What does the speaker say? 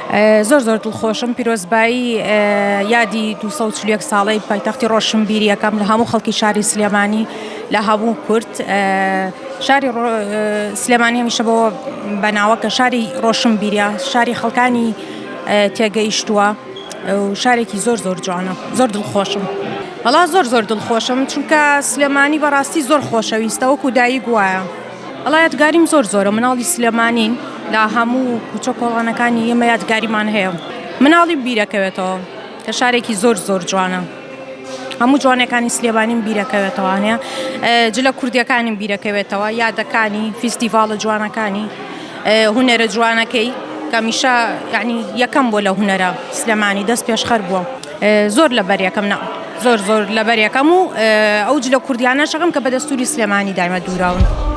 زۆر زۆر دڵخۆشم پیرۆزبایی یادی 241 ساڵەی پایتەختی ڕۆشنبیری ئەکەم لە هەموو خەڵکی شاری سلێمانی لە هەموو کورد شاری سلێمانی هەمیشە بۆ بەناوە کە شاری ڕۆشنبیرە شاری خەڵکانی تێگەیشتووە و شارێکی زۆر زۆر جوانە زۆر دڵخۆشم وەڵا زۆر زۆر دڵخۆشم چونکە سلێمانی بەڕاستی زۆر خۆشەویستە وەکو دایک وایە. وەڵا یادگاریم زۆر زۆرە مناڵی سلێمانین لە هەموو کوچە کۆڵانەکانی ئێمە یادگاریمان هەیە مناڵیم بیرەکەوێتەوە کە شارێکی زۆر زۆر جوانە هەموو جوانەکانی سلێمانیم بیرەکەوێتەوانە جلە کوردیەکانیم بیرەکەوێتەوە یادەکانی فیستیڤاڵە جوانەکانی هونەرە جوانەکەی کەمیشە یعنی یەکەم بۆ لە هونەرە سلێمانی دەست پێشخەر بووە زۆر لەبەر یەکەم نا زۆر زۆر لەبەر یەکەم و ئەو جلە کوردیانەشەکەم کە بە دەستوری سلێمانی دایمە دووراون.